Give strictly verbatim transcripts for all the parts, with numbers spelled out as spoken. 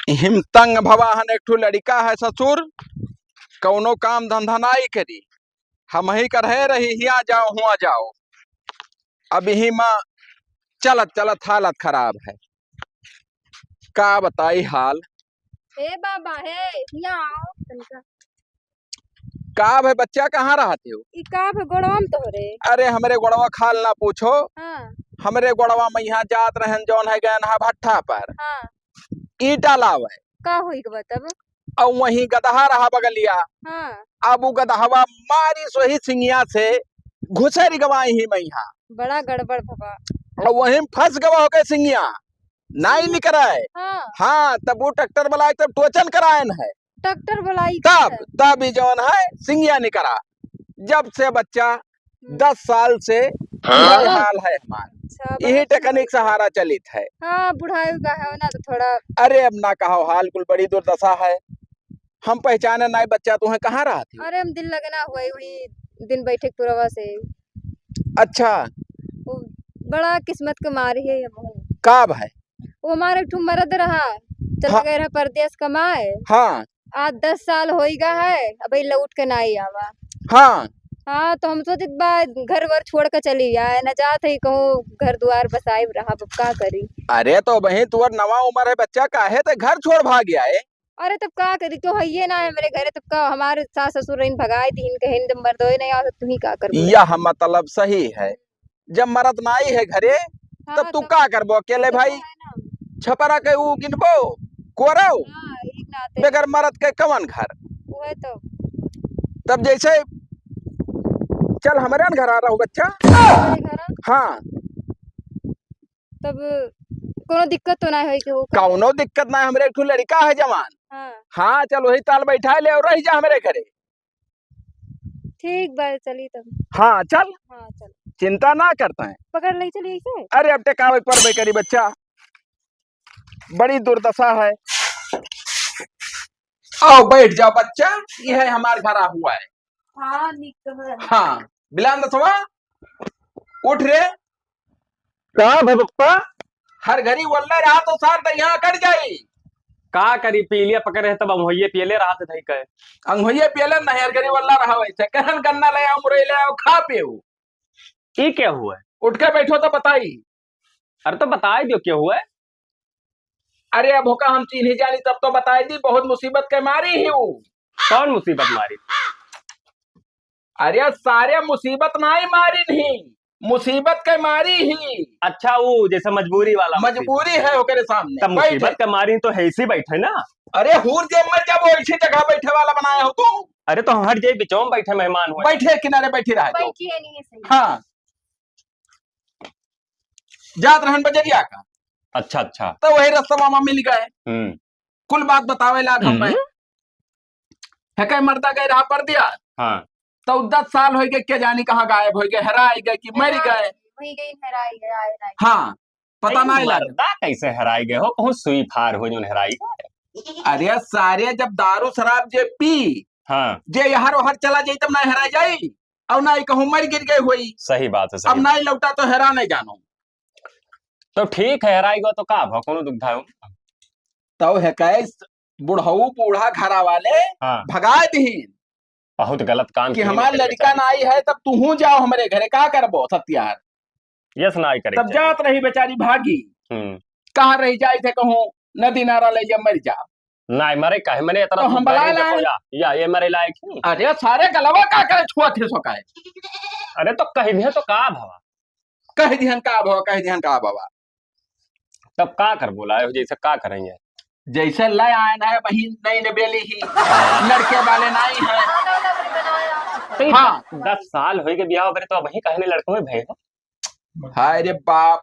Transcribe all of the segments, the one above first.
इहिम तंग भवा हन, एक ठो लड़िका है ससुर, कउनो काम धंधा नाई करी, हमही करहे रही, हियाँ जाओ, हुआँ जाओ। अब इही मा चलत चलत हालत खराब है, का बताई हाल। हे बाबा, हे, हियाँ आओ तनिका। का भे बच्चा, कहाँ रहत हो? ई का भे गोड़वा में तोहरे? अरे हमरे गोड़वा खाल ना पूछो। हाँ। हमरे गोड़वा में यहाँ जात रहन, जौन है गयन हा भट्ठा पर। हाँ। ईंटा लावे। का होई गवा तब? अउ वहीं गदहा रहा बगलिया। हाँ। अब उ गदहवा मारी सोही सिंगिया से घुसरि गवा इही मइहाँ। बड़ा गड़बड़ भवा। अउ वहीं फँस गवा होके सिंगिया। नाई निकराए। हाँ। हाँ, तब उ ट्रैक्टर बलाए, तब टोचन कराएन है। ट्रैक्टर बलाई तब, है। तब ई जौन है, सिंगिया निकरा। जब से बच्चा, हम्म। दस साल से हाँ। यही हाल है हमार। अच्छा, इही बहुत टेकनिक सुंदर। सहारा चलित है। हाँ, बुढ़ाई का है ना, तो थोड़ा अरे, अब ना कहो, हाल कुल बड़ी दुर्दशा है। हम पहचाने नाई बच्चा, तुहें कहाँ रहत हो? अरे, हम दिन लगना हुआ, वही दिन बैठे के पुरवा से। अच्छा। वो बड़ा किस्मत के मारी है ये बहू। का भाई? वो हमारे एक ठो मरद रहा, चल हाँ। गए रहा परदेस कमाए। हाँ। आज दस साल होई गा है, अबे लौट के नाई आवा। हाँ। हाँ, तो हम सोचित बा घर वर छोड़ के चली आए, न जात है कहूँ घर दुआर बसाई रहा, अब का करी? अरे तो बहिन, तुअर नवा उमर है बच्चा, काहे ते घर छोड़ भाग आए? अरे तब का करी, क्यों है ये ना है मेरे घरे, तब का हमारे सास ससुर रहीन भगाए दीन, कहेन जब मर्दोए नहीं आओ तो तू ही का करबो? यह मतलब सही है, जब मरद नाई है घरे, हाँ, तब तू तब का करबो अकेले तो भाई? है ना। छपरा के ऊ गिनबो, कोरव, हाँ, एक नाते। बगैर मरद के कवन घर? वो है तो। तब जैसे चल हमरे न घर आ रहू बच्चा। हमारे घर आ? हाँ। तब कोनो दिक्कत तो ना होई कि हो? कौनो दिक्कत ना, हमरे एक ठो लड़का है जवान। हाँ। हाँ, चल वही ताल बैठा ले और रह जा हमरे घरे। ठीक बा, चली तब। हाँ, चल। हाँ, चल। चिंता ना करता है। पकड़ ले चली ऐसे। अरे, अब टेकावे पर बे करी बच्चा, बड़ी दुर्दशा है। आओ, बैठ जाओ बच्चा, यह हमार घर आ हुआ है। हाँ, निक तो है। हाँ, बिलान दसवा, उठ रे। का भे पप्पा? हर घड़ी वल्ले रहा तो सार दहिया कट जाई। का करी, पीलिया पकड़े है तब अंगोइये पियले रहा थे धई के। अंगोइये पियले नहीं, हर घड़ी वल्ला रहा वैसे। कहन गन्ना ले आओ, मुरई ले आओ, खा पियो। ई क्या हुआ है? उठ के बैठो तो बताई। अरे तो बताई दियो क्या हुआ है? अरे अब होका हम चीन्ही जानी तब तो बताई दी, बहुत मुसीबत के मारी ही ऊ। कौन मुसीबत मारी? अरे सारे मुसीबत नाई मारिन ही, मुसीबत के मारी ही। अच्छा, वो जैसे मजबूरी वाला मुसीबत। मजबूरी है ओकरे सामने। तब बैठ। मुसीबत के मारी तो है इसी बैठे ना। अरे हूर जेब में जब वैसी जगह बैठे वाला बनाया हो तू। अरे तो हम हट जाए, बिचौम बैठे मेहमान हुए। बैठे किनारे बैठी रहा तू। बैठी है नहीं सही। हाँ। जात रहन बजरिया का। अच्छा, अच्छा। तो वही रस्तवा मा मिल गए। हम्म। कुल बात बतावे लाग हम हम्म। है कई मर्दा गए रहा परदेस। हाँ। तो दस साल होई गए, के जानी कहाँ गायब होई गए, हेराई गए कि मर हेराई गए। गए, वही गए, हेराई गए, आए ना। हाँ, पता नहीं लागे। मर्दा कैसे हेराई गए हो, बहुत सुई फार हो जोन हेराई गए। अरे सारे, जब दारू शराब जे पी, हाँ। जे यहर ओहर चला जाई तब ना हेराई जाई, और ना ही कहूँ मर गिर गए होई। सही बात है, सही अब बात। ना ही लौटा तो हेरा नहीं जानो। तो ठीक है, हेराई गो तो का भा, कोनो दुविधा हो। तब है कैस बुढ़ऊ बूढ़ा घरा वाले हाँ। भगाए दीन बहुत गलत काम कि किए हमार लड़का ना आई है, तब तू हूँ जाओ हमरे घरे, का करबो सत्यार। यस ना आई करे तब चाहिए। जात रही बेचारी भागी। हम्म। कहाँ रही जाए थे कहूँ नदी नारा ले जा मर जा। ना मरे काहे, मने इतना तो हम बलाए लाए। या, या, ये मरे लायक ही। अरे सारे गलवा का करे छुआ थे सो काहे? अरे तो कह दिया तो का भवा? कह दिहन का भवा, कह दिहन का भवा? तब का कर बोला है, जैसे का करेंगे? जैसे ले आए ना वही नहीं ने बेली ही, लड़के वाले नहीं हैं। तो ये हाँ। दस साल होई के बियाह करे तो वही कहने लड़कों में भय हो। हाय रे बाप,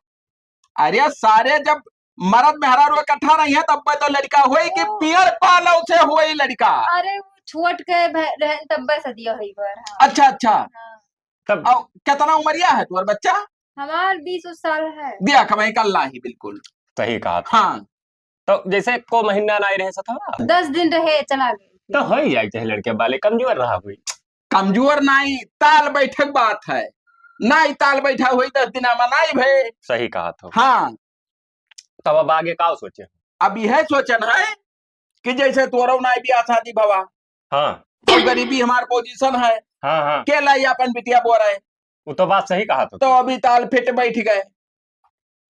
अरे सारे जब मरद मेहरारू इकट्ठा रही है तब तो लड़का होई कि हाँ। पियर पालव से होई लड़का। अरे वो छोट के भे-, रहन तब सदिया होई बार, हाँ। अच्छा, अच्छा। हाँ। तब और कितना उमरिया है तुम्हारा बच्चा? हमार बीस उस साल है। दिया कमाई कर ला ही बिल्कुल। सही कहा था। हाँ। तो जैसे को महीना ना रहे सथवा? दस दिन रहे, चला गए। तो हो ही जाए चाहे लड़के वाले, कमजोर रहा कोई। कमजोर नाई, ताल बैठक बात है। नाई ताल बैठा हुई दस दिना में नाई भे। सही कहा तो। हाँ। तब अब आगे का सोचे? अब यह सोचन है कि जैसे तोरो नाई बियाह शादी भवा। हाँ। तो गरीबी हमार position है। हाँ, हाँ। के लाई अपन बिटिया बोरे। वो तो बात सही कहा तो। तो अभी ताल फिट बैठ गए।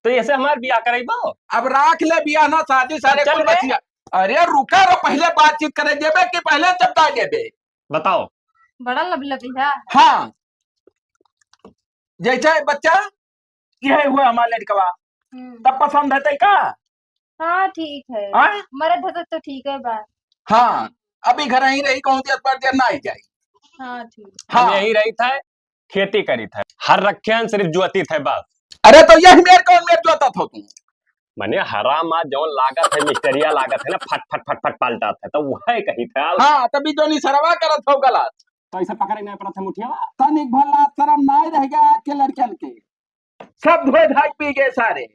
तो ऐसे हमार बियाह करइबो? अब राख ले बियाह ना शादी, सारे चल कुल बे। बचिया। अरे रुका रो, पहले बातचीत करे जेबे कि पहले चपका जेबे? बताओ। बड़ा लबलबिया। हाँ। जैसे बच्चा, यह हुआ हमार लड़कवा। हम्म। तब पसंद है तै का? हाँ, ठीक है। हाँ? मरद है तो ठीक है बात। हाँ, अभी घर ही रही, कहूँ दिया पर दिया ना ही जाई। हाँ, ठीक। हाँ। हम यही रही था, खेती करी था, हर रखे हैं, सिर्फ जोती थे बस। अरे तो यही मेर कौन मेर जोता था तू? मने हराम आ जौन लागत है, मिस्टरिया लागत है ना, फट फट फट फट पलटा था, तो वह कही था। हाँ, तभी तो नहीं सरवा करत हो गलत। तो ऐसे पकड़े नहीं पड़त है मुठिया। तनिक भर लाज शरम नाई रह गया आज के लड़कन के। सब धोए धाई पी गए सारे।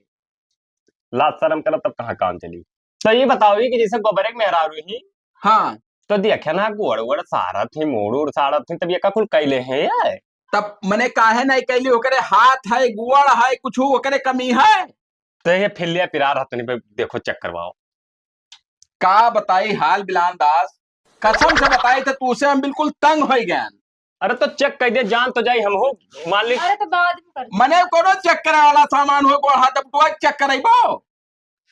लाज शरम करब तब कहाँ काम चली? तो ये बताओ ये कि जैसे गोबरे के मेहरारू ही, हाँ। तो देखे ना गोड़ वोड़ सारत ही, मूड़ उड़ सारत ही, तब ये का कुल कैले हैं यार? तब मने काहे नहीं कैली? ओकरे हाथ है, गोड़ है, कुछ ओकरे कमी है? तो ये फिर लिया पिरार हथनी पे देखो, check करवाओ। का बताई हाल बिलान दास, कसम से बताई तो तू से हम बिल्कुल तंग हो गए। अरे तो check कर दे, जान तो जाई हम हो, मान ली। अरे तो बाद में कर। मने कोनो check करे वाला सामान हो, गोड़ हाथ अब तू check करइबो?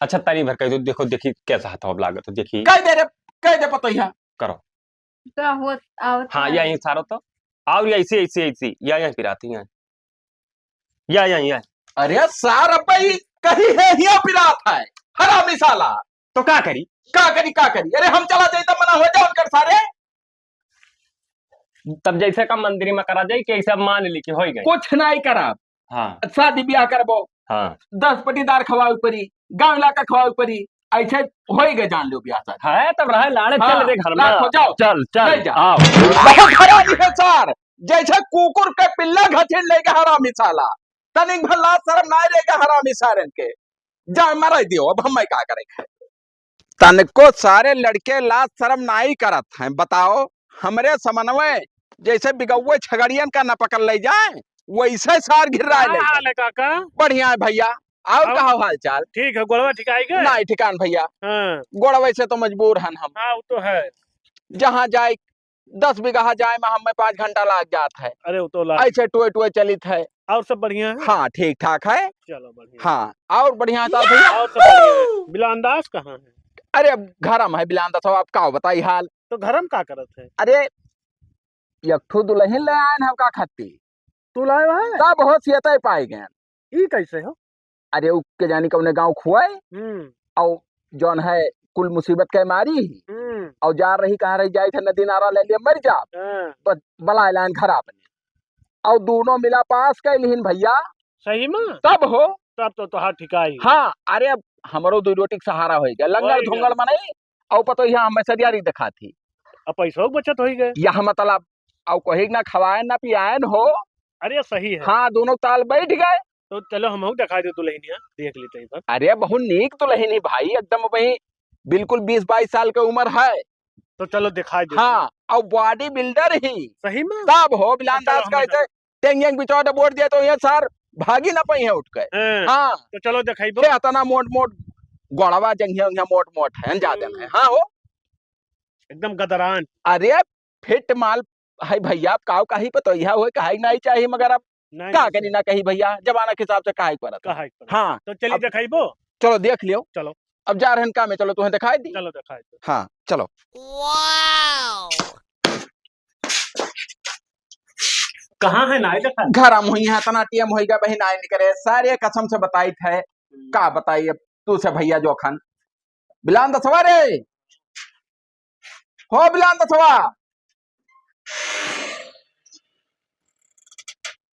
अच्छा, तनी भर कह दो, देखो, देखी कैसा हाथ अब लागत हो, देखी। कह दे रे, कह दे पतोहिया। करो। का होत आवत हाँ, है? या यहीं सारो तो। और या ऐसी, ऐसी, ऐसी, या यहीं पिराती हैं। या, या, या। अरे सार, अब भाई कहीं है, हिया पिरात है, हरामी साला। तो का करी? का करी, का करी? अरे हम चला जाई तब मना हो जाओ उनकर सारे। तब जैसे का मंदिर में करा जाई कि ऐसे मान ली कि होई गई। कुछ नहीं करब। हाँ। शादी ब्याह करबो। हाँ। दस पटीदार खवावे परी, गांव इलाका खवावे परी, ऐसे होई गए जान लो ब्याह शादी। है तब रहे लाड़े, हाँ, चल रे घर में। लाख हो जाओ। चल, चल, ले जा। आओ। बहुत हरामी है सार, जैसे कुकुर के पिल्ला घसीट लेगा हरामी साला। तनिक भर लाज शरम ना रहेगा हरामी सारन के। जा मराई दियो, अब हम मैं का करे। तनको सारे लड़के लाज शरम नाई करत हैं। बताओ, हमरे समनवे जैसे बिगौवे छगड़ियन का न पकड़ ले जाए, वैसे सार घिर्राए का ले हाल जाए। है काका? बढ़िया है भैया, और और? का हो हाल चाल? ठीक है, गोड़वा ठिकाई गए? नाई ठिकान भैया, हाँ। गोड़वे से तो मजबूर हन हम। हाँ, वो तो है। जहाँ जाए दस बीघा जाए में हमें पाँच घंटा लाग जात है। अरे, वो तो लाग ऐसे टोए टोए चलित है। और सब बढ़िया है? हाँ, ठीक ठाक है। चलो, बढ़िया। हाँ, और बढ़िया है साहब भैया। और सब बढ़िया है। बिलानदास कहाँ है? अरे, अब घर में है बिलानदास, अब आप का बताई हाल? तो घर में का करत है? अरे, एक ठो दुल्हन ले आए हैं, हम का खाती? तू लाए है? तब हो सियताई पाए गए। ई कैसे हो? अरे, उ के जानी कौने गाँव खुआए, हम्म। और जौन है, कुल मुसीबत के मारी ही, हम्म। और जा रही, कहाँ रही, जाई थे नदी नारा ले लिए, मर जा। हाँ। बस बलाए लाइन खराब नहीं। और दोनों मिला पास कैलिहिन भैया। सही में? तब हो। तब तो तोहार ठिकाई। हाँ, अरे, अब हमरो दो रोटी के सहारा होई गया, लंगड़ होई गया। धुंगड़ मनई, और पतो यहाँ हमें सरियारी दिखा थी। अब पैसों की बचत होई गए। यह मतलब, और कहीं ना खवाए ना पियाए न हो। अरे, सही है। हाँ, दोनों ताल बैठ गए। तो चलो, हमहू दिखाई दे दुल्हनिया, देख लेते हैं एक बार। अरे, बहुत नीक दुल्हन ही भाई, एकदम वही बिल्कुल बीस बाईस साल के उम्र है। तो चलो, दिखाई दे। हाँ, और body builder ही। सही में? तब हो, बिलान चलो, दास हम कहते, टेंग एंग बिचौटा बोर दिया तो ये सार भागी ना पाई है उठ के। हाँ। हाँ। तो चलो, दिखाई दो। के इतना मोट मोट गोड़वा जंघिया उंघिया मोट मोट है, जा देना है। हम्म। हाँ हो। एकदम गदरान। अरे, fit माल है भैया, आप काऊ कही पतोहिया होए, कहे के नहीं चाहिए, मगर अब नहीं, का नहीं, करी सही। ना कही भैया, जमाना के हिसाब से कहे के पड़त है। कहे के पड़त। हाँ, तो चलिए अब दिखाइबो। चलो देख लियो। चलो। अब जा रहे हैं काम में, चलो तुम्हें दिखाई दी। चलो दिखाई दो। हाँ, चलो। कहाँ है, नाई देखा? घर हम हुई हैं, इतना टीएम होई गया, बहिन आए निकले। सारे कसम से बताई थे, हम्म। का बताई अब तू से भैया जोखन। बिलान दसवा रे, हो बिलान दसवा।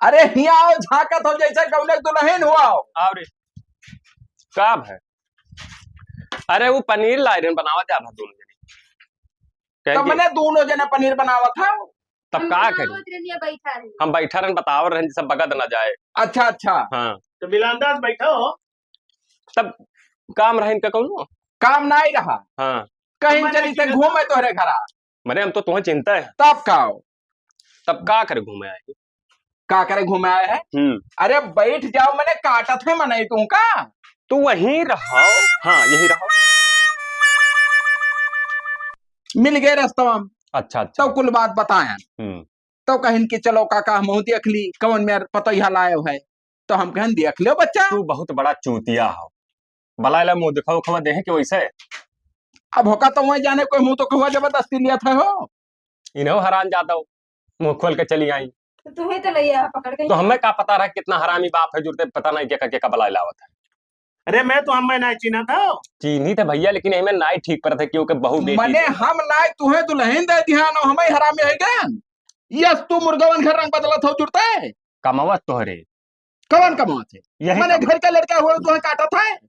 अरे हिया आओ, झांकत हो जैसे गौने दुल्हन हुआ हो। आओ रे। का है? अरे वो पनीर लाई रहन, बनावा जा रहा दोनों जने। कहे तब कि मने दोनों जने पनीर बनावा था। तब हम का बनावत करी? रहनी है, बैठा रही। हम बैठा रहन, बतावत रहन, सब बगद ना जाए। अच्छा, अच्छा। हाँ। तो बिलानदास बैठो। तब काम रहा इनका कौनो? काम ना ही रहा। हाँ। कहीं तो मने चली थे घूमे तोहरे घरा। मने हम तो तुम्हें चिंता है। तब का हो? तब का करे घूमे आए? का करे घूमे आए हैं? हम्म। अरे बैठ जाओ, मने काटत है मने तुमका। तू वहीं रहो। हाँ, यहीं रहो। मिल गए रस्तवा में। अच्छा, अच्छा। तो कुल बात बतायन। हम्म। तो कहिन कि चलो काका, हमहू देख ली, कवन मेर पतोहिया लायो है। तो हम कहन, देख लो बच्चा। तू बहुत बड़ा चूतिया हो। बलाइला मुँह दिखाओ, खवा देहे कि वैसे। अब होका तो वही जाने, कोई मुँह तो कहवा जबरदस्ती लिया था हो। इन्हों हराम जादा हो, मुँह खोल के चली आई। तो तुम्हें तो लइया पकड़ के। तो हमें का पता रहा कितना हरामी बाप है, जुरते पता नहीं केका केका बलाइला आवत है। अरे मैं तो हमें नहीं चीन्हा था। चीन्ही थे भैया, लेकिन एमे नाई ठीक परत है, क्योंकि बहू बेटी मने है। हम नाई तुहे दुल्हन दे दिहान, हमें हरामी है गन। यस, तू मुर्गवन घर रंग बदलत हो जुरते। कमावत तोहरे। कवन कमावत है? यही मने कमावत। घर का लड़का हो, तुहे काटत है?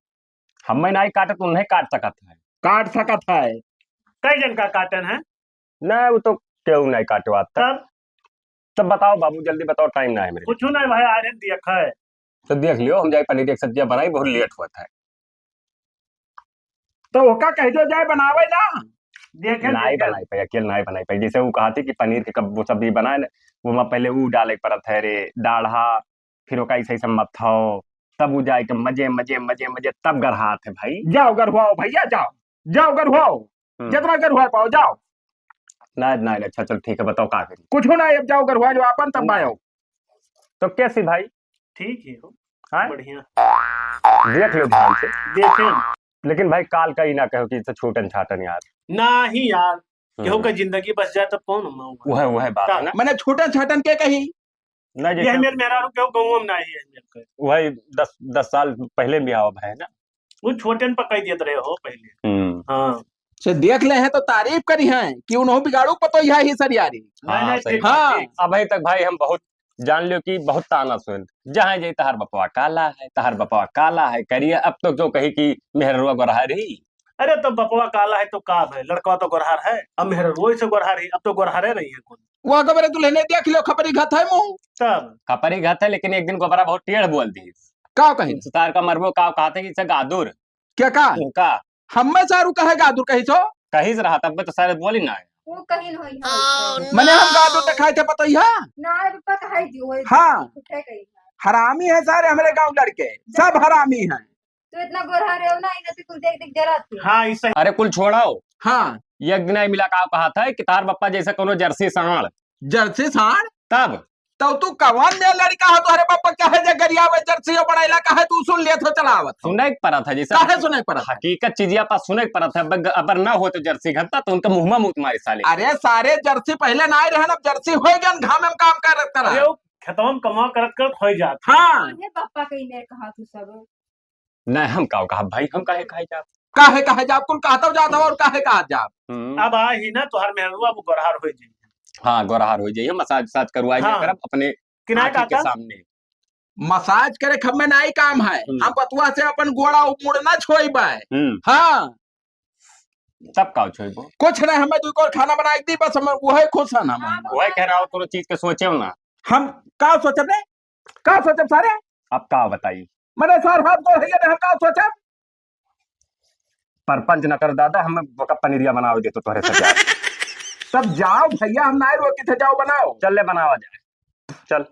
हमें नाई काटत, उन्हें काट सकत है। काट सकत है। कई जन का काटन है? नहीं, वो तो केहू नहीं काटवात। तब? तब बताओ बाबू, जल्दी बताओ, टाइम ना है मेरे। कुछ नहीं भाई, आ रहे देख है। तो देख लियो, हम जाए पनीर एक सब्जिया बनाई, बहुत लेट हुआ था। तो ओका कह दो जाए बनावे ना। देखे, नाई देखे। बनाई पाई, अकेले नाई बनाई पाई। जैसे वो कहती कि पनीर के कब वो सब्जी बनाए ना, वो में पहले वो डाले के पड़त है रे, डाढ़ा, फिर ओका ऐसे ऐसे मथो, तब वो जाए के मजे, मजे, मजे, मजे, तब गरहात है भाई। जाओ गरहुआओ भैया, जाओ, जाओ गरहुआओ, हम्म। जितना गरहुआ पाओ, जाओ। ना, ना, अच्छा, चल ठीक है, बताओ का करी? कुछ ना, अब जाओ गरहुआ जो आपन, तब हम्म। आयो। तो कैसी भाई? ठीक ही हो। हाँ? बढ़िया। देख लो ध्यान से। देखे। लेकिन भाई, काल का ही ना कहो कि इसे छोटन छाटन यार। नहीं यार, हम्म। केहू का जिंदगी बस जाए तब कौन मऊगा? वह, वह बात है ना। मैंने छोटन छाटन के कही? नहीं, ये जैसे मेरे मेहरारू केहू गाँव में नहीं है मेरे को। वही दस, दस साल पहले भी आवा है ना। वो छोटन पर कह देत रहे हो पहले। हम्म। हाँ। से देख ले हैं तो तारीफ करी हैं कि उन्हों बिगाड़ू पतोहिया ही सरियारी। नहीं, हाँ, नहीं, सही ठीक, बात। हाँ। ठीक। अबहीं तक भाई हम बहुत जान लियो कि बहुत ताना सुन, जहाँ जाई तहार बपवा काला है, तहार बपवा काला है, करिया। अब तो जो कही कि मेहररुआ गोरहार ही। अरे तो बपवा काला है तो का है, लड़कवा तो गोरहार है, अब मेहररुआ से गोरहार ही, अब तो गोरहारे नहीं है कोई। वो अगबरे दुल्हने देख लियो, खपरी घत है मुँह। तब? खपरी घत है, लेकिन एक दिन गोबरा बहुत टेढ़ बोल दी। का कही? सुतार का मरबो का कहते कि इसे गादुर। क्या का? उनका। हम्मे सारू कहे गादुर कही सो? कही से रहा, तब तो शायद बोली ना है। वो कहीं नहीं है। मने हम गादुर देखाए थे पतोहिया? ना, पप्पा कहे दियो, वो हाँ। उठे कहीं है। हरामी है सारे हमरे गाँव लड़के, सब हरामी हैं। तो इतना गोरहार हो ना, इन्हें तो कुल देख देख जरा थे। हाँ, इसे। अरे कुल छोड़ाओ। हाँ। एक दिन आई मिला का कहा था कि तार बप्पा जैसे कोनो जर्सी सांड। जर्सी सांड? तब? तो तू कवन में लड़का हो, तोहरे बप्पा कहे जे गरियावे जर्सी हो बनाइला, कहे तू सुन लेत हो चलावत हो। सुने के परत है जैसे। काहे सुने के परत है? हकीकत चीजिया पा सुने के परत है, अगर, अगर ना हो तो जर्सी घंटा तो उनका मुँह में मूत मारी साले। अरे सारे जर्सी पहले ना आए रहन, अब जर्सी हो गए, घाम में काम कर, कर। अरे वो खेतवा में कमा करत करत हो जात। हाँ। ये बप्पा कहीं ने कहा तू सब। नहीं, हम काव कहब भाई, हम काहे कहे जाब? काहे कहे जाब? कुल कहत जात हो और काहे कहत जाब? हम्म। अब आ ही ना, तोहर मेहरुआ वो गोरहार हो जाइए। हाँ, गोरहार हो जाइए, मसाज उसाज करवाई हाँ। करब अपने किनारे आँखी के काका? सामने। मसाज करे खम्मे नाई काम है, हम्म। हम पतुआ से अपन गोड़ा मुड़ ना छोइबे। हम्म। हाँ। तब का छोइबो? कुछ नहीं, हमें दुइ कोर खाना बनाए दी, बस हम वही खुश हन हम। हाँ, वही कह रहा हो, कोनो चीज के सोचे हो ना। हम का सोचब रे? का सोचब सारे? अब का बताई? मने सार हाथ गोड़ है ना, हम का सोचब? परपंच न कर दादा, हम ओका पनीरिया बनावे दे तो तोहरे से जाए। तब जाओ भैया, हम नाई रोकी थे, जाओ बनाओ। चल ले बनावा जाए, चल।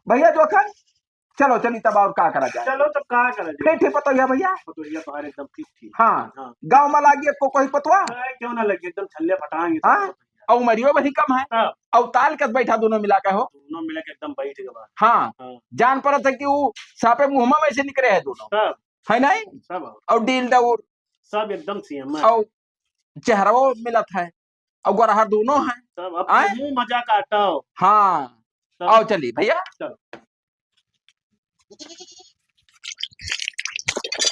भैया जोखन, चलो चली तब और का करा जाए। चलो तब का करा जाए। ठीक है पतोहिया भैया। पतोहिया तोहार एकदम ठीक ठीक। हाँ। हाँ। गाँव में लागी को कोई पतवा? अरे क्यों ना लगी, एकदम छल्ले फटाएंगे। हाँ। और उमरियो बड़ी कम है। हाँ। और ताल कस बैठा दोनों मिला के हो। दोनों मिला के एकदम बैठ गए बा। हाँ। हाँ। जान पड़त है कि वो सापे मुँहमा में से निकले है दोनों। सब। है नहीं? सब। और डील दौर। सब एकदम सीएम है। और चेहरवो मिलत है। और गोरहर दोनों है। सब अब आए? मुँह मजा काटो। हाँ। सब। आओ चली भैया। चलो।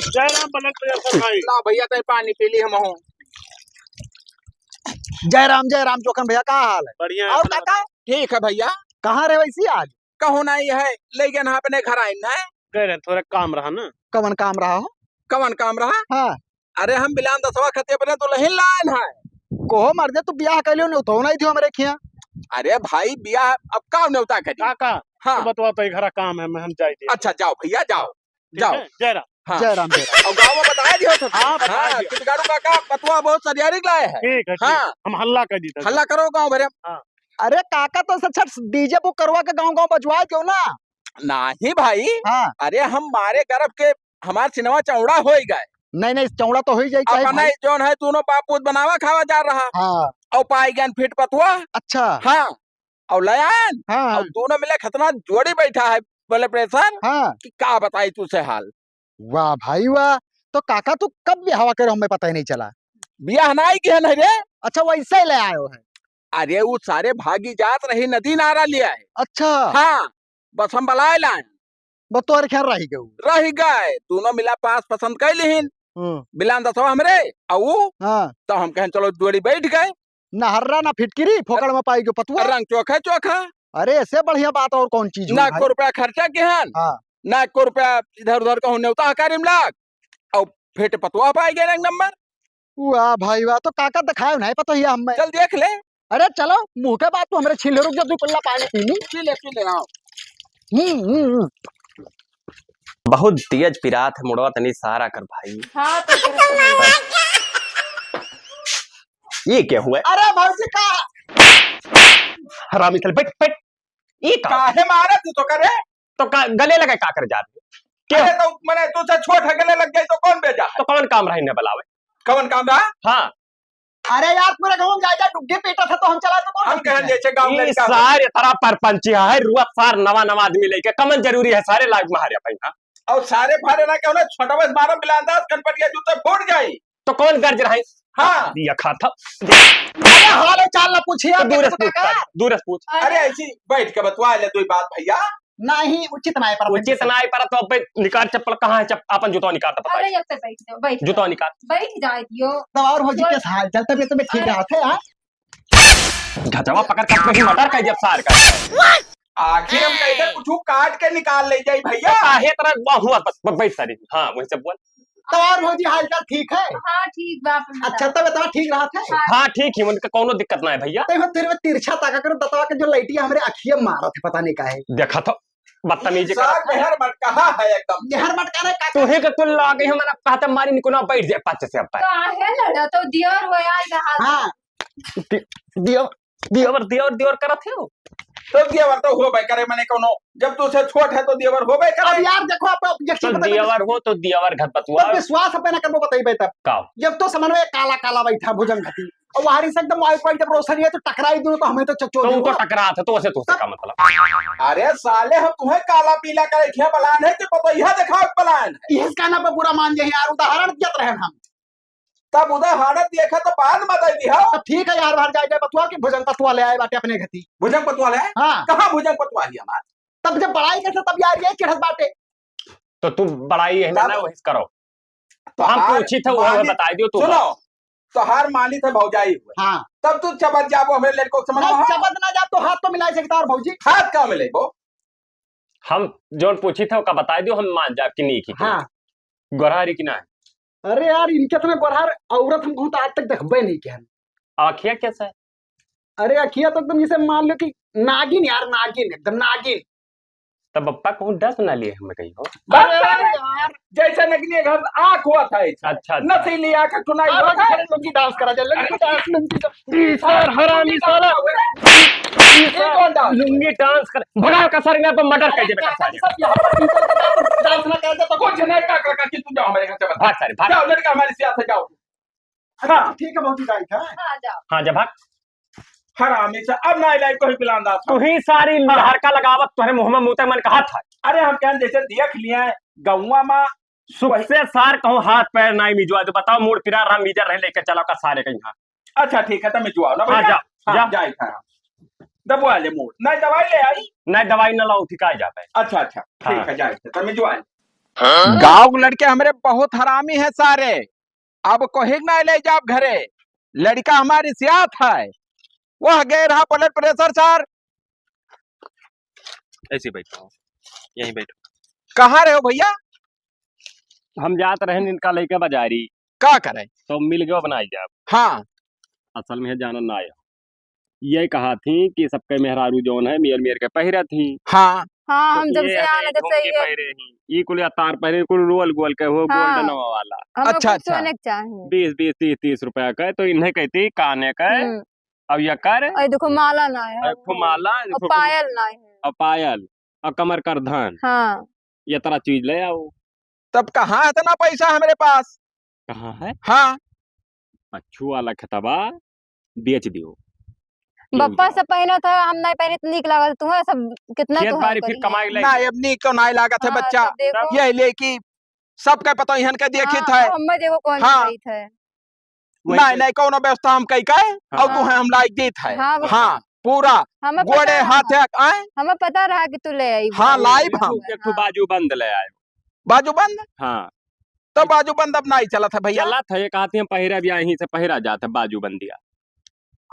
जय राम बलक भैया सब भाई। ला भैया, तै पानी पी ली हम हो। जय राम, जय राम जोखन भैया, का हाल है? बढ़िया है और अपना काका? ठीक है भैया। कहाँ रहे वैसी आज? कहूँ नहीं है, ले गए ना अपने घर आइन है। गए रहे, थोड़ा काम रहा ना। कवन काम रहा हो? कवन काम रहा? हाँ। अरे हम बिलान दसवा खते अपने दुल्हन लाइन है। कोहो मर दे, तू ब्याह कर लियो, न्योतो नहीं थियो हमरे खिया। अरे भाई ब्याह अब का न्योता करी? काका, हाँ। तो बतवा तो ये घरा काम है, मैं हम जाए दिए। अच्छा जाओ भैया जाओ। ठीक जाओ। है? जय राम। हाँ। जय राम, जय राम। और गाँव में बताया दियो सब। हाँ, बताया हाँ, दियो। कि बिगाड़ू काका पतवा बहुत सरियारी लाए है। ठीक है, ठीक। हाँ। हम हल्ला कर दी था। हल्ला करो गाँव भरे में। हाँ। अरे काका, तो अच्छा डीजे बुक करवा के गाँव गाँव बजवा क्यों ना? नहीं भाई। हाँ। अरे हम मारे गर्व के हमार सिनेमा चौड़ा हो ही गए। नहीं, नहीं, चौड़ा तो होइ जाई, काहे अपने भाई? जौन है, दोनों बापूत बनावा खावा जा रहा। हाँ। और पाई गयन फिट पतुआ। अच्छा। हाँ। और ले आयन। हाँ। और दोनों मिले खतना जोड़ी बैठा है, बोले प्रेशर। हाँ। कि का बताई तुझसे हाल। वाह भाई वाह, तो काका तू कब ब्याहवा करो, हमें पता ही नहीं चला। ब्याह नाई किहन है रे। अच्छा, वैसे ही ले आयो है। अरे, उ सारे भागी जात रही, नदी नारा लिया है। अच्छा। हाँ, बस हम बलाए लाए। बस तोहरे ख्याल रही गऊ। रही गए, दोनों मिला पास पसंद कर लिहिन। हम्म। बिलान दसवा हमरे, अउ हाँ। तो हम कहन चलो जोड़ी बैठ गए। ना हर्रा ना फिटकिरी, फोकट में पाई गयो पतुआ। रंग चोखा चोखा। अरे, ऐसे बढ़िया बात और कौन चीज हुई ना भाई? एको रुपया खर्चा किहन, हाँ। ना एको रुपया इधर उधर कहूँ नेवता हकारी में लाग, और फिट पतुआ पाई गए रंग नंबर। वाह भाई वाह, तो काका दिखायो नहीं पतोहिया हमें। चल देख ले। अरे चलो, मुँह के बात तू हमरे छीन ले, रुक जा, दो कुल्ला पानी पी ली। पी ले, पी ले, हाँ। हम्म, हम्म, हम्म। बहुत तेज पिरात है मुड़वा, तनी सारा कर भाई। हाँ, तो फिर ये क्या हुआ है? अरे भौजी का हरामी साले, बैठ, बैठ। ये का? काहे मारे तू तो करे? तो का, गले लगे का कर जात? क्या? अरे तो मने तुझसे छोट है, गले लग जाए तो कौन बेजा? तो कौन काम रहा इन्हें बुलावे? कौन काम रहा? हाँ। अरे यार, पूरे गाँव में जाए, जाए, डुग्गी पीटा था, तो हम चला तो कौन हम पीटा कहन है? जैसे गाँव ई लड़का हो। सारे तरह परपंची है, रुआ सार नवा नवा आदमी लेके, कमन जरूरी है, सारे लाग मारे अपन, हाँ। और सारे फारे ना कहना, छोटा बस मारा बिलांदाज, कनपटिया जूते फूट जाई। तो कौन गर्ज रहा है? हाँ। दिया खा था। अरे हाल चाल ना पूछिए, तो दूर से पूछ, काका। दूर से पूछ। अरे ऐसी बैठ के बतवा ले दो बात भैया। नहीं, उचित नाय पर उचित नाय पर तो अब निकाल चप्पल, कहाँ है चप-, अपन जूता निकाल तो बताइए। अरे, अब तो बैठ जाओ, बैठ जूता जाओ। निकाल। बैठ जाए दियो। तो और भौजी, कैसा हाल चाल, तबीयत में ठीक ठाक है, हाँ? गजवा पकड़ के अपने ही मटर का जब सार का। आखिर हम कैसे कुछ काट के निकाल ले जाई भैया? काहे तरह हुआ, बस, बस बैठ सारी। हाँ, वही सब बोल। तो और भौजी हाल चाल ठीक है? हाँ, ठीक बा, अपन बताओ। अच्छा, तब इतना ठीक रहा था? हाँ। हाँ, ठीक ही, उनका कौनो दिक्कत ना है भैया। तो तेरे में तिरछा ताका करो, दतवा के जो लइटिया हमरे अखिया मारत है, पता नहीं काहे। देखा तो, बदतमीजी साग करत है। मेहर मटकहा है एकदम। मेहर मटका रहे काका। तू ही के कुल लागे, हम ना कहते मारी निकुना बैठ जाए पाछे से अब। काहे लड़ा तो दियर हो यार, इधर हाथ हाँ। दि-, दियर, दियर, दियर, दियर करत है वो। तो दियर तो होबे करे, मने कोनो, जब तू से छोट है तो दियर होबे करे। अब यार देखो, आप objection तो बताइए। दियर हो तो दियर घर पतुआ। तो विश्वास अपने ना करबो, बताइए तब। का? जब तो समन्वय काला काला बैठा भुजंग घटी, और वहां से एकदम वायु पर जब रोशनी है तो टकराई दूं तो हमें तो चकचोर तो उनको टकरा था, तो उसे तो उससे का मतलब? अरे साले, हम तुम्हें काला पीला करे क्या बलान है कि पतोहिया दिखाओ बलान है? इसका ना पे बुरा मान जाए यार, उदाहरण देत रहे हम। तब उदाहरण देखा तो बाद में दे दिया। तब ठीक है यार, बाहर जाए, जाए बतुआ कि भुजंग पतुआ ले आए बाटे अपने घती। भुजंग पतुआ ले आए? हाँ। कहाँ भुजंग पतुआ लिया मार? तब जब बड़ाई करते तब यार ये चढ़त बाटे। तो तू बड़ाई है ना, तब वही करो। तो हम हार पूछी थे, वो मानी, बताई दियो तू। सुनो, तो हार मानी थे भौजाई हुए। हाँ। तब तू चबत जाबो हमरे लड़कों के समझ में नहीं, हो? चबत ना जा तो हाथ तो मिलाई सकता और भौजी। हाथ का मिलेबो? हम जौन पूछी थे ओका बताई दियो, हम मान जाब कि नहीं की। हाँ। गोरहारी की ना है? अरे यार, इनके इतना गोरहार औरत हम बहुत आज तक देखबे नहीं किया। अखिया कैसा है? अरे अखिया तो एकदम जैसे मान लो कि नागिन यार, नागिन, एकदम नागिन। तब पप्पा कहूँ डस ना लिए हमें कहीं हो। बस अरे यार, जैसे नगनी घर आँख हुआ था ऐसा। अच्छा, अच्छा। नसीली आँख चुनाई अब हुआ था। अरे लुंगी डांस करा जाए, लुंगी डांस, लुंगी डांस। ई सार हरामी साला। ई ये सार कौन डांस? लुंगी डांस कर। भगा का सारे में अपन मर्डर कर देबे का सारे। सब यहाँ पर पीतल का डांस, डांस ना कर दे तो कुछ नहीं का, का, का, कि तू जाओ हमारे घर से बता। भाग सारे, भाग। जाओ लड़का हमारे साथ है, जाओ। अच्छा, हाँ। ठीक है, बहुत ही right है। हाँ, जाओ। हाँ, जा भाग। हरामी से अब ना इलाई कोई पिलान दास। तू ही सारी हाँ। लहर का लगावत तोहरे मुँह में मुँह तक मन कहा था। अरे हम कहन जैसे देख लिया है, गौवा में सुख वही से सार कहूँ हाथ पैर नाई मिजवा दे, बताओ मूड़ पिरा रहा, मिजर रहे लेके चला का सारे कहीं हाँ। अच्छा ठीक है, तो मिजवाओ ना हाँ, भैया। जा, हाँ, जा। जाए था। दबवा ले मूड़, नहीं दवाई ले आई? नहीं दवाई ना लाओ, ठिकाई जाता है। अच्छा, अच्छा, ठीक हाँ। है, जाए थे, तो मिजवा ले। गाँव के लड़के हमरे बहुत हरामी हैं सारे। अब कोहिक ना ले जाब घरे, लड़का हमार रिसियात है। वह गए रहा blood pressure सार। ऐसे बैठो, यहीं बैठो। कहाँ रहे हो भैया? हम जात रहे इनका लेके बाजारी। का करे? तो मिल गयो बनाई जाब। हाँ। असल में जाना ना आया। ये कहा थी कि सबके मेहरारू जौन है, मेर मेर के पहिरा थी। हाँ। हाँ, तो हम जब ये से है आना, जब से झुमकी ये पहिरे ही। ई कुल अतार पहिरे, कुल रोल गोल के हो, हाँ। Golden वाला। हमें अच्छा, कुछ अच्छा। सोने के चाही। बीस, बीस, तीस, तीस रुपया के, तो इन्हें कहती काने के। हम्म। अब ये कर। और देखो माला ना है। और देखो माला, और देखो पायल ना है। और पायल, और कमर करधन। हाँ। ये तरह चीज ले आओ। तब कहाँ इतना पैसा हमरे पास? हाँ है। हाँ। पच्छू वाला खेतवा बेच दियो। बप्पा सब पहिनत है, हम नाहीं पहिने त नीक लागत। तुम्हें सब कितना खेत तुहार बारी फिर करी कमाई है। ले। ना, अब नीक तो नाहीं लागत है हाँ, बच्चा। तब देखो। यही ले कि सबके पता इहन के देखित हाँ, है। अब हमें देखो कौन हाँ। करीत है। वही नाहीं, के नाहीं, कौनो व्यवस्था हम कई के, हाँ। और तुहें हम लाइक देत है। हाँ, बप्पा। हाँ, पूरा हमें पता गोड़े रहा। हाथे, आए? हमें पता रहा कि तू ले आई हाँ, बाबू। लाइब हम। एक ठो बाजू बंद ले आयो। बाजू बंद? हाँ। तो बाजू बंद अब नाहीं चलत है भैया। चलत है, एक आदमी हम पहिरा भी यहीं से पहिरा जात है बाजू बंदिया।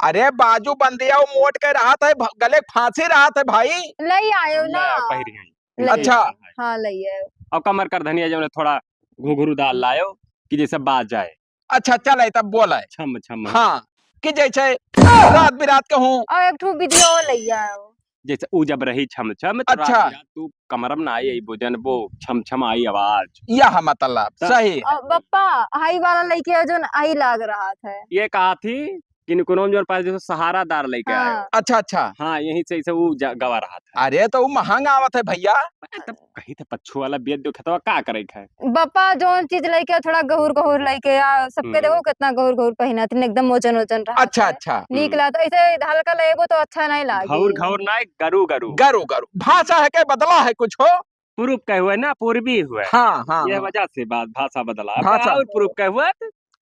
अरे बाजू बंदिया वो मोट के रहत है, भ-, गले के फांसी रहत है भाई। ले आयो ना। ले आयो, पहिरी हैं। ले अच्छा। आयो। हाँ, ले आयो। और कमर कर धनिया जौन थोड़ा घुघरूदार लायो कि जैसे बाज जाए। अच्छा, चले तब बोले। छम छम। हाँ, कि जैसे रात बिरात कहूँ। और एक ठो वीडियो ले आओ। जैसे ऊ जब रही छम छम, तो अच्छा। रात बिरात तू कमरम ना आई, आई बुझन वो छम छम आई आवाज। यह मतलब, तब सही। और बप्पा, हाई वाला लइके जो आई लाग रहा था। ये कहा थी कि निकुनोम जोन पास जैसे सहारादार लइके आयो। हाँ। अच्छा, अच्छा। हाँ, यहीं से, से ऊ जा-, गवा रहा था। अरे, तो ऊ महंग आवत है भैया। अरे, तब कहीं तो पच्छू वाला बेच दो खेतवा, का करे के है? बप्पा, जौन चीज लइके आ, थोड़ा गहुर गहुर लइके आ, सबके हम्म। देखो कितना गहुर गहुर पहिनत, एकदम वजन वजन रहत अच्छा, है। अच्छा। नीक हम्म। लागत, ऐसे हल्का लेबो तो अच्छा नहीं लागे। घौर घौर नहीं, गरु गरु। गरु गरु। भाषा है के बदला है कुछ हो? पुरुब के हुए ना, पूर्वी हुए। हाँ, हाँ, ये हाँ। वजह से बात, भाषा बदला। अब भाषा। और पुरुब के हुए,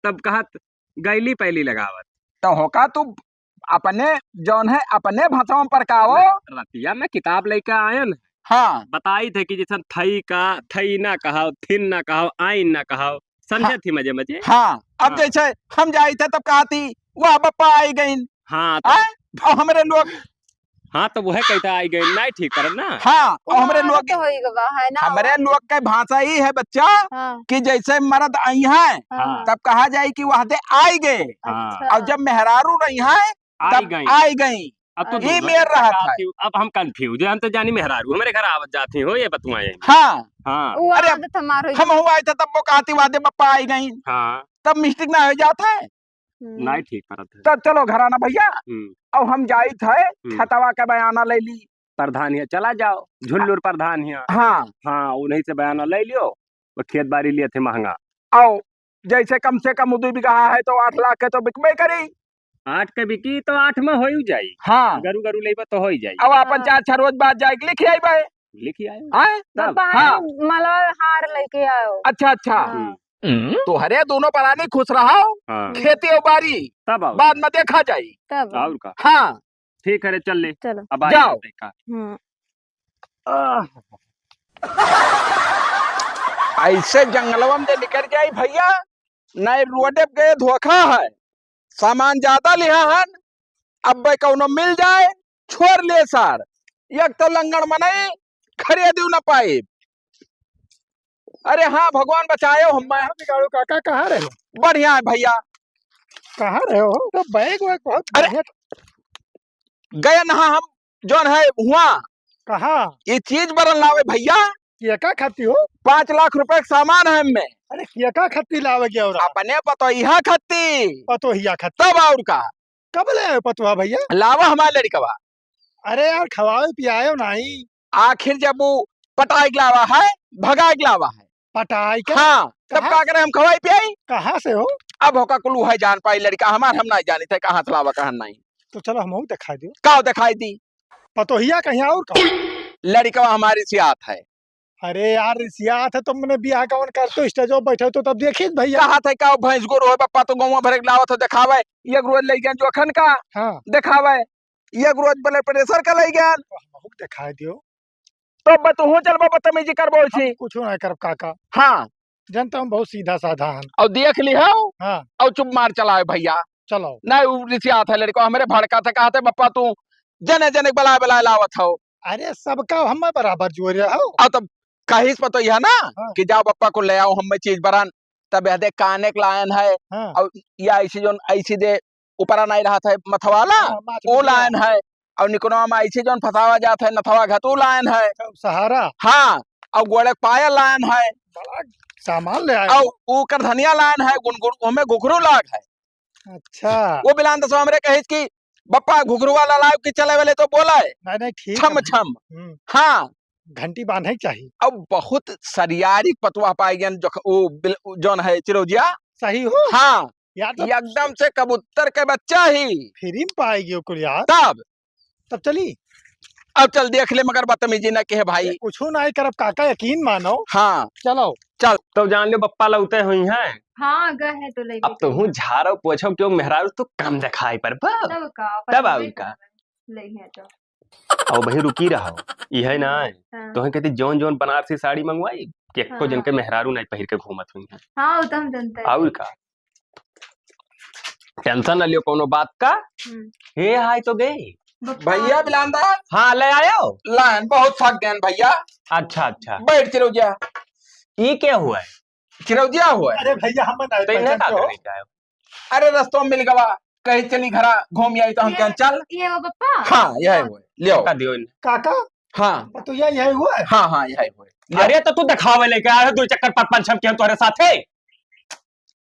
तब कहत गैली पैली लगावत। तो होका तू अपने जौन है, अपने भाषा में परकावो। रतिया में किताब लेके आयन। हाँ। बताई थे कि जैसन थई का, थई ना कहाओ, थिन ना कहाओ, आइन ना कहाओ। समझे हाँ। थी मजे मजे? हाँ। अब हाँ। जैसे हम जाई थे तब कहा थी, "वाह बप्पा आई गईन।" हाँ, तो आय? और हमरे लोग हाँ, तो वह कहता आई गईन, नहीं ठीक करब ना। हाँ, और हमरे हाँ, लोग तो होई गवा है ना, हमरे वो। लोग के भाषा ई है बच्चा हाँ। कि जैसे मर्द आई हैं, हाँ। तब कहा जाए कि वह दे आई गए। हाँ। अच्छा। और जब मेहरारू रही हैं, आई तब गई। आई गई। अब तो ई दोनों मेर एक रहा प्रकार था। की, अब हम confuse हैं, हम तो जानी मेहरारू हमरे घर आवत जाती हो, ये बतुआए। हाँ। हाँ। वो अरे, आदत हमार होई हम गई। हुआ आए थे, तब वो कहती, "वादे बप्पा आई गई।" हाँ। तब mistake ना हो जात है। हम्म। नाहीं ठीक करत है। तब चलो घराना भैया, हम्म। अब हम जाइत है, हम्म। खेतवा के बयाना ले ली। प्रधान हिया चला जाओ, झुल्लुर प्रधान हिया। हाँ। हाँ, उन्हीं से बयाना ले लियो, वो खेत बारी लिए थे महंगा। आओ, जैसे कम से कम दू बीघा है तो आठ लाख के तो बिकबे करी। आठ के बिकी तो आठ में हो ही जाई। हाँ। गरु गरु लेबे तो हो ही जाई। अब अपन हाँ। चार छह रोज बाद जाए के लिख आइबे। लिख आए। आए? तब? बप्पा हाँ। माला हार लेके आओ। अच्छा, अच्छा। हाँ। हम्म। तोहरे दोनों परानी खुश रहो, हाँ। खेती और बारी तब आओ। बाद में देखा जाई। तब। और का? हाँ। ठीक है रे, चल ले। चलो। अब आ जाओ। जाते का। हम्म। आह। ऐसे जंगलवा में जे निकल जाई भैया, नहीं रोडे पे गए धोखा है। सामान ज्यादा लिहा हन, अब्बे कौनो मिल जाए, छोड़ ले सार। एक तो लंगड़ मनई, खरीदू न पाइब। अरे हाँ, भगवान बचायो हम्मे। हाँ, बिगाड़ू काका, कहाँ रहे हो? बढ़िया है भैया। कहाँ रहे हो? तो बैग वैग बहुत अरे, बढ़िया। गए नहा हम, जौन है हुआ। कहाँ? ये चीज बरन लावे भैया। केका खाती हो? पाँच लाख रुपए के सामान है हम्मे। अरे, केका खाती लावे गया और? अपने पतोहिया खाती। पतोहिया खाती। तब और का? कब ले आए पतोहा भैया? लावा हमार लड़िकवा। अरे यार, खवाए पियाए नहीं। आखिर जब वो पटाए के लावा है, भगाए के लावा है। पटाए के? हाँ, तब कहाँ का से? करे हम खवाई पियाई? कहाँ से हो? अब होका कुलू है जान पाई लड़िका हमार, हम नहीं जानी थे कहाँ से लावा, कहाँ नहीं। तो चलो हमहू दिखाई दो। का दिखाई दी? पतोहिया कहीं और का? लड़िकवा हमारी सियात है। अरे यार, रिसियात है तो मने बियाह गवन करते हो, स्टेज पर बैठे हो तो तब देखित भैया। कहा था का भैंस गोरू है बप्पा, तो गौवा भरे के लावत हो देखावे, एक रोज ले गए जोखन का हाँ। देखावे, एक रोज blood pressure का ले गए। तो हमहू के देखाए दियो। तो अब तू चलबो बदतमीजी करबो इसी। हम कुछ ना करब काका। हाँ। जनता हम बहुत सीधा साधा हन। और देख ली हो। हाँ। और चुप मार चलावे भैया। चलो। नहीं, उ रिसियात है लड़िको, हमरे भड़का था, कहते बप्पा तू जने जने के बलाए बलाए लावत हो। अरे, सबका हम बराबर जोरे हो। और तब कहिस पतोहिया ना हाँ। कि जाओ बप्पा को ले आओ, हमें चीज बरन। तब यह दे काने के लायन है, हाँ। और या ऐसी जोन, ऐसी दे ऊपरा नहीं रहा था मथवाला, हाँ, माच वो बिटिया। लायन है, और निकुनवा में ऐसी जोन फसावा जात है नथवा घतू लायन है। सहारा। हाँ, और गोड़े के पायल लायन है। बड़ा सामान ले आए और हो। ऊ करधनिया लायन है, गुनगुन, ओमे घुघरू लाग है। अच्छा। वो बिलान दसवा हमरे कहिस कि बप्पा घुघरू वाला लाओ कि चले वाले तो बोला है। नहीं, नहीं, ठीक छम है। छम। हम्म। हाँ। घंटी बांधे के चाही। अब बहुत सरियारी पतवा पाई गन जो, वो बिल-, जौन है चिरौजिया। सही हो? हाँ। यार, तब एकदम से कबूतर के बच्चा ही। Free में पाएगी ओकुल यार। तब? तब चली। अब चल देख ले, मगर बदतमीजी ना कहे भाई। ये कुछो नाहीं करब काका, यकीन मानो। हाँ। चलो। चल। तो जान लो बप्पा लौटे हुई हैं। हाँ, गए हैं तो ले अब तो हूँ झाड़ो पोछो क्यों मेहरारू तू कम दिखाई पर बा। तब का, तब पर और नहीं का। करब। ले हैं तो। अब भाई रुकी रहो। इहे ना है। हाँ। तोहे कहती जौन जौन बनारसी साड़ी मंगवाई, कि एको हाँ, जन के हाँ। मेहरारू नहीं पहिर के घूमत हुई हैं। हाँ, वो तो हम जानते हैं। और का? Tension न लियो कोनो बात का। हम्म। हे हाय तो गई। बप्पा। भैया बिलांदा। हाँ, ले आयो। लाइन बहुत थक गए भैया। अच्छा, अच्छा। बैठ चिरौजिया। ई के हुआ है? चिरौजिया हुआ है। अरे भैया, हम ना तो इन्हें पहचान का के हो। करने का है? अरे रस्तों में मिल गवा, कही चली घरा घूम आई तो हम ये, कहें चल। ये वो बप्पा? हाँ, यही हाँ। हुआ है। लियो। का दियो इन्हें? काका? हाँ। तो यह, यही हुआ है? हाँ, हाँ, यही हुआ है। लियो। अरे तो तू दिखावे लेके आए हो, दो चक्कर पाँच पाँच छम के हम तुम्हारे साथ है।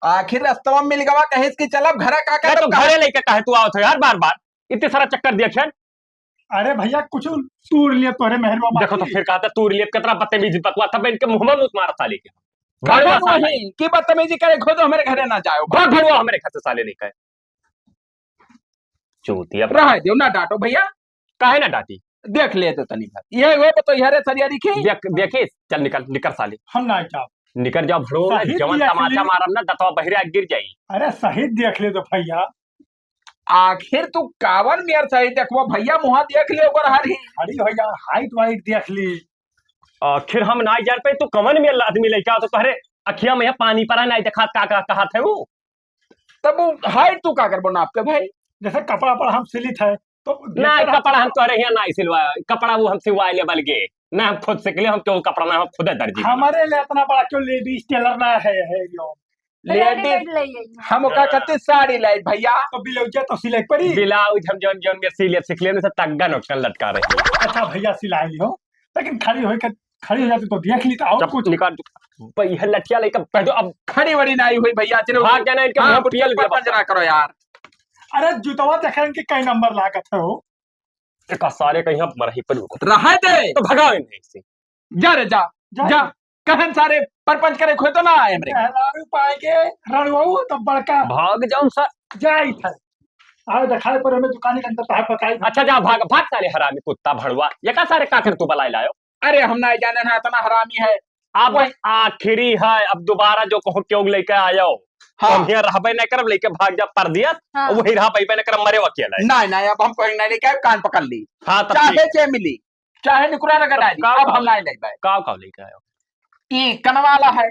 आखिर रस्तवा में मिल गवा, कहिस कि चलब घरे, का अरे करब, तो कहा? घरे लेके काहे तू आवत हो यार बार बार? इतने सारा चक्कर दिया खेल। अरे भैया, कुछ तूर लिए तोहरे मेहरवा देखो तो बाकी। फिर कहता तूर लिए, कितना बदतमीजी बकवा था, मैं इनके मुंह में मुत मारा साले के। घरे घरे ना साले। नहीं, की बदतमीजी करे, खुद हमारे घरे ना जाओ। भाग भड़वा हमारे घर से साले लेकर। चूतिया। रह दो, ना डांटो भैया। काहे ना डांटी? देख ले तो तनी भर। ये वो तो यारे सरिया दिखी। देख, देखिस, चल निकल, निकल साले। हम ना जाओ। निकल जाओ भड़ो, सही जवन दिया तमाचा खेली। मारब ना, दतवा बहिरे गिर जाई। अरे सही देख ले तो भैया। आखिर तू कावन मेर सही देखबो भैया, मुहा देख ले ओकर हर ही। खड़ी हो जा, height वाइट देख ली। आखिर हम नाई जान पाई, तू कवन मेर आदमी लेके आओ, तो तोहरे अखिया में पानी परा नाई देखात, का, का कहत है वो? तब वो height तू का करबो नाप के भाई? जैसे कपड़ा पर हम सिलित है, तो ना, देखते रहते कपड़ा हम हैं। तोहरे यहाँ नाई सिलवाए, कपड़ा वो हम सिलवाए ले बल के, ना हम खुद सिले, हम क्यों कपड़ा ना, हम खुद दर्जी बना। हमारे लिए इतना बड़ा क्यों ladies tailor ना है, है यो। Ladies, readymade ले आई। हम ओका हाँ। कहते साड़ी लाई भैया। तो ब्लाउज तो सिलाई पड़ी। ब्लाउज हम जौन, जौन में सिले सीख लेने से तग्गा नोचकन लटका रही है। अच्छा भैया सिलाई लियो, लेकिन खड़ी होई के, खड़ी हो जाती तो देख ली तो और जब कुछ। निकाल, भाई, यह लठिया लेकर बैठो अब। खड़ी वड़ी नहीं हुई भैया, चलो। भाग जाना इनके हाँ, मुंह पियल दिया पंच बस। ना करो यार। अरे जुतवा देखे इनके कई नंबर लागत है हो। एक सारे कहीं हम मरही पर रुको। रहे दे। तो भगाओ इन्हें इससे। जा रे जा, जा। जा। कहन सारे परपंच करे खोए तो ना आए हमरे। मेहरारू पाए के रणवाऊ तो बड़का। भाग जाओ सर। जाई थे। आओ दिखाए पर हमें दुकानी के अंदर तहार बताई। अच्छा जा भाग, भाग सारे हरामी कुत्ता भड़वा। ये का सारे काकर तू बलाई लायो? अरे हम ना जाने ना इतना हरामी है। अब वही आखिरी है, अब दोबारा जो कहो क्यों लेके आयो। हाँ। हम यहाँ रहबे नहीं करब, लेके भाग जा परदेस। हाँ। और वही रहा पाइबे नहीं करब, मरे वकील है। नहीं, नहीं, अब हम कहीं नहीं लेके आए, कान पकड़ ली। हाँ, तब चाहे ठीक। जे मिली, चाहे निकुरा रगड़ तब डाली, काव अब काव हम ले-, नहीं लेबे। काव काव लेके आयो? ई कनवाला है।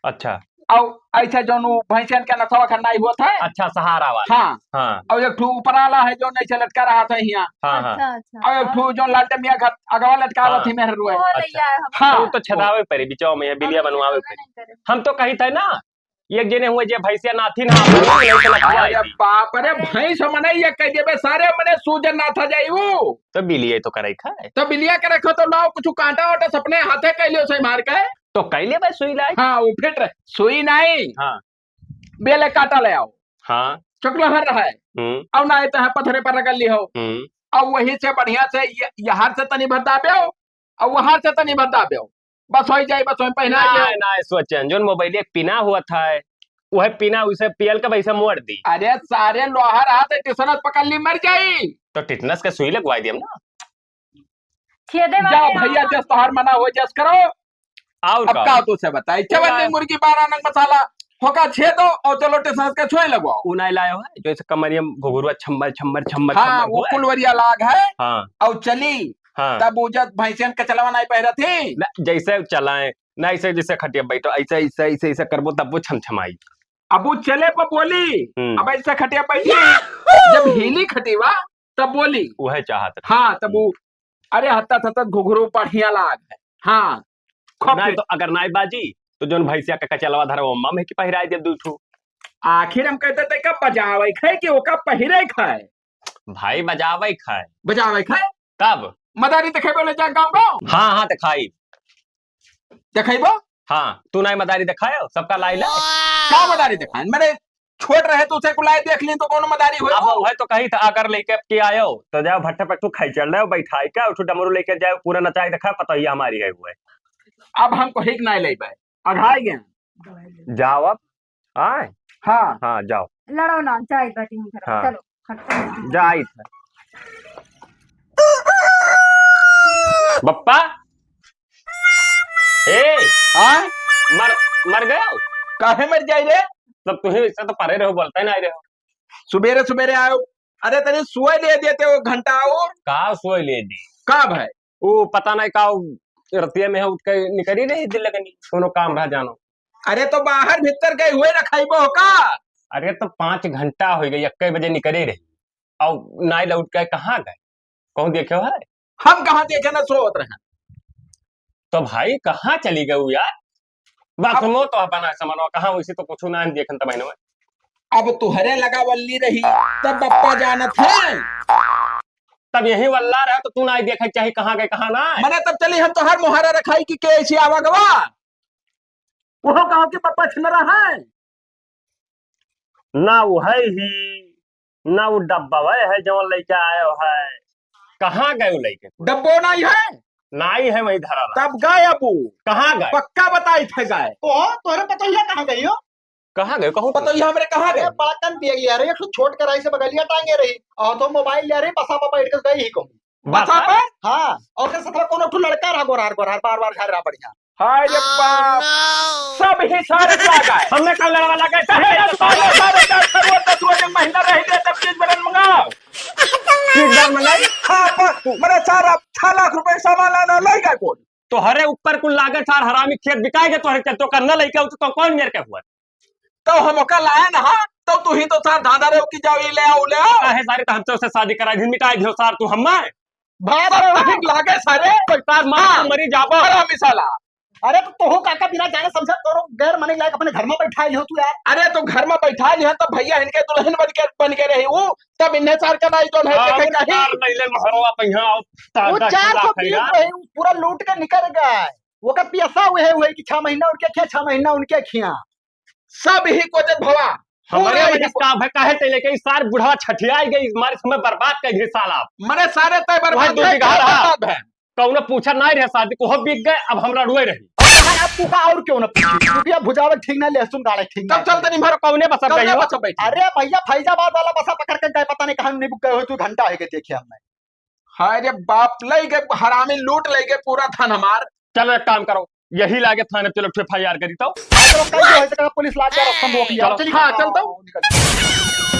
अच्छा। और ऐसे जौन उ भैंसियन के नथवा खन्नाई होत है। अच्छा, सहारा वाला। हाँ। हाँ। और एक ठो ऊपर वाला है जौन ऐसे लटका रहा था यहाँ। हाँ, हाँ। अच्छा, अच्छा। और एक ठो जौन लालटेन मियाँ घर अगवा लटकावत हाँ। थी मेहरुआ। वो ले अच्छा। आए हम। हाँ। तो छेदावे पड़ी, बिचवा में ये बिलिया हम बनवावे पड़ी। नहीं करे। हम तो कही थे ना, एक जने हुए जे भैंसिया नाथी ना, हम लोग नहीं से लटकवाए अरे दी। बाप रे, अरे। भैंस मने ये कह देबे, सारे मने सूजन नाथा जाई वो। तो बिलिया तो करे खाए। तो बिलिया करे खा तो लाओ कुछ कांटा वाटा सपने हाथे कह लियो से मार के। तो कह ले भाई सुई लाई। हाँ, वो फिट रहे। सुई नहीं। हाँ। बेले काटा ले आओ। हाँ। चकलहर रहे। हम्म। और ना तो है पत्थरे पर रगड़ ली हो। हम्म। और वही से बढ़िया से ये, यहार से तनी भर दाबे हो, और वहार से तनी भर दाबे हो। बस हो जाए, बस हो पहना ना, जाए। ना, सोचन, जोन मोबाइल एक पीना हुआ था, वह पीना उसे पियल के वैसे मोड़ दी। अरे सारे लोहा रहा थे, टिसनस पकड़ ली, मर जाई। तो टिटनस के सुई लगवाई दियम ना। छेदे वाले जाओ भैया, आओ। जस तोहार मना हो, जस करो। और अब का? का तुझसे बताई, चवन पूरा में मुर्गी, बारह नंग मसाला, होका छेदो और चलो टिसनस का छोए लगवाओ। उ नहीं लायो है, जो ऐसे कमरिया में घुघुरुआ छम्मर, छम्मर, छम्मर, हाँ, छम्मर वो हुआ है। कुलवरिया लाग है। हाँ। और चली, हाँ। तब उ जब भैंसियन के चलवा नहीं पहरत ही। ना, जैसे चलाएं, ना ऐसे जैसे खटिया बैठो, ऐसे, ऐसे, ऐसे, ऐसे करबो तब वो छमछमाई। अब वो चले पर बोली, हम्म। अब ऐसे खटिया बैठी, जब हिली खटिवा तब बोली। वह चाहत रहे। हाँ, तब वो, हम्म। अरे हत्ता थत्ता घुघरू बढ़िया लाग है। हाँ, खूब नहीं फिट। तो अगर नाई बाजी, तो जोन भैंसिया का कचलवा धरा, वो मम है कि पहिराई दे दू ठू। आखिर हम कहते थे, का बजावे खाए कि ओका पहिरे खाए? भाई, बजावे खाए। बजावे खाए? तब? मदारी देखेबो ले जा गाँव गाँव? हाँ, हाँ, दिखाई। देखेबो? हाँ, तू नाई मदारी दिखायो, सबका लाई ले। का मदारी दिखाए? मैंने छोट रहे तो उसे कुलाए देख ली तो कौन मदारी होई अब वो? वह तो कही था, अगर लेके अब के आयो, तो जाओ भट्ठे पे तू खाई चल रहे हो, बैठाई का, उठू डमरू लेके जाओ, पूरा नचाई दिखा, पता ही हमारी है वो है। अब हमको हिक नाई लेबे, अघाई गए। जाओ अब। आए? हाँ। हाँ, जाओ। लड़ो ना, जाइत बाटी हम घर। हाँ। चलो, हटो। जाइत है। बप्पा, ए, हाँ? मर, मर गयो? काहे मर जाई रे? तब तुही इससे तो परे रहो, बोलते नहीं रहो। सुबेरे सुबेरे आयो। अरे, तनी सोए ले देते हो घंटा और। का सोए ले दी? का भाई? वो पता नहीं का, वो रतिया में है, उठ के निकरी रही दिल लगनी, कोनो काम रह जानो। अरे, तो बाहर भीतर गए हुए रखाइबो का? अरे, तो पाँच घंटा हो गई, इक्के बजे निकरी रही, और नाई लौट के कहाँ गए? कहूँ देखे हो है? हम कहाँ देखे ना, सोत रहे। तो भाई, कहाँ चली गई यार? बात अब सुनो तो, अपना समझो, कहाँ वैसे तो कुछ ना देखन तब में। अब तुहरे लगा वल्ली रही, तब बप्पा जानत है। तब यही वल्ला रहे तो तू ना देखे चाही कहाँ गए, कहाँ ना। मने तब चली हम तोहर मोहरा रखाई कि के ऐसी आवा गवा। वो कहाँ के बप्पा छिन रहा है? ना वो है ही, ना वो डब्बा वह है जौन लइके आयो है। कहाँ गए वो लइके? डब्बो नाई है? नाई है, वही धरा रहा। तब गए अब वो। कहाँ गए? पक्का बताई थे गए। तो तोहरे पतोहिया कहाँ गई हो? कहाँ गए? कहूँ तो। पतोहिया हमरे कहाँ गए? अरे बड़कन पिया गया रे, एक ठो छोट कराई से बगलिया टांगे रही और तो मोबाइल ले रही, बसा पर बैठ के गई ही कहूँ। बसा बसा? पर? हाँ, और के सतरा कोनो ठो लड़का रहा गोरहार गोरहार, बार बार घर रहा बढ़िया। हाय रे बाप, सब ही सारे का गए। हमने कल लड़वा लगा, चाहे ना सारे, सारे चार सौ दस रोज एक महीना रह गए, तब चीज बदल मंगाओ। चीज बदल मंगाई? हाँ, पर मने सारा छह लाख रुपए सामान लाना लई गए कौन? तोहरे ऊपर कुल लागत सार हरामी खेत बिकाए गए, तोहरे चलते ओकर न लइके होते तो कौन मेर के हुआ? तो हम ओकर लाए ना, तो तू ही तो सार धांधा रहे कि जाओ ये ले आओ, ले आओ। काहे सारे तो हमसे उसे शादी करा दिन मिटाए दियो सार तू हम्मा। बात सब है। ठीक लागे सारे। सार मार हाँ। मरी जाबो। हरामी साला। अरे तो तोहो काका बिना जाने समझे तोरो गैर मने लायक अपने घर में बैठाए लियो तू यार। अरे तो घर में बैठाए लियो तो भैया इनके दुल्हन बन के, बन के रही वो, तब इन्हें सार का नाई तो नहीं आओ देखे कहीं। सार पहले महरवा पहिया, आओ, वो ताजा चार खिला सौ बीस खैरा। रही, वो पूरा लूट के निकल गए। ओकर पियसा उहे हुए कि छह महीना उनके खिया, छह महीना उनके खिया। सब ही कोचत भवा। हमरे पूरा वजह ही से का भाई, काहे ते लेके ई सार बुढ़वा छठियाई गई, मारे समय बर्बाद कर दिए साला। मने सारे तय वह बर्बाद दो है, बीघा क्या रहा। बर्बाद है? कौनो पूछा नहीं रहे शादी को, हो बिक गए, अब हमरा रुए रही। अरे अब तू का और क्यों ना पूछी? तू क्या भुजावे ठीक ना, लहसुन गाड़े ठीक ना। तब चल तनी भर कौने बस अब कौने गई हो? बस अब बैठी? अरे भैया फैजाबाद वाला बसा पकड़ के गए, पता नहीं कहाँ निबुक गए हो तू, घंटा है के देखे हमने। हाय रे बाप, लई गए हरामी, लूट लई गए पूरा धन हमार। चलो एक काम करो, यही लागे थाने, चलो एक ठो F I R करी तो। हाँ, चलो, कल जो है, तो पुलिस ला के रस्ता रोक लिया। चलो, चलिए। हाँ, चल तो। निकल।